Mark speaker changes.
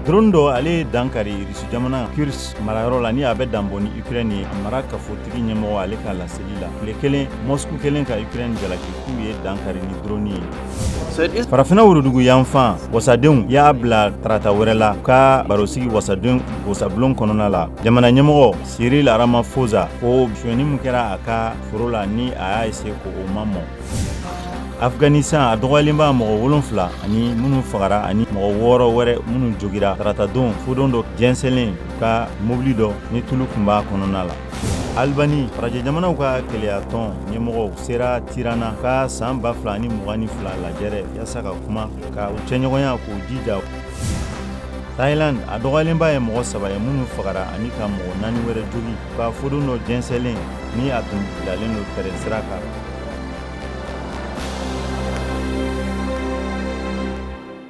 Speaker 1: Drone dɔ, ale ye dan kari Rusi jamana Kursk marayɔrɔ la, ni a bɛ danbɔ ni Ukraine ye. A mara kafotigi ɲɛmɔgɔ, ale ka laseli la, tile kelen Moscou kelen ka Ukraine jalaki k'u ye dan kari ni drone ye. Farafinna worodugu yanfan wasadenw y'a bila tarata wɛrɛ la ka barosigi wasaden wasabulon kɔnɔna la. Jamana ɲɛmɔgɔ Cyril Ramaphosa ko sonyɛni min kɛra a ka foro la, ni a y'a essayer ko o ma mɔ. Afghanistan, a dɔgɔyalenba mɔgɔ 7 ani minnu fagara ani mɔgɔ 6 wɛrɛ minnu jogira taratadon fodon dɔ jɛnsɛnlen ka mobili dɔ ni tulu tun b'a kɔnɔna la. Albani, farajɛ jamanaw ka kelenyatɔn ɲɛmɔgɔw sera Tirana ka san 2022 lajɛrɛ yaasa ka kuma ka u cɛɲɔgɔnya k'u jija. Thailand, a dɔgɔyalenba ye mɔgɔ 3 ye minnu fagara ani ka mɔgɔ 4 wɛrɛ jogi ka fodon dɔ jɛnsɛnlen ni a tun bilalen don tɛrɛn sira kan.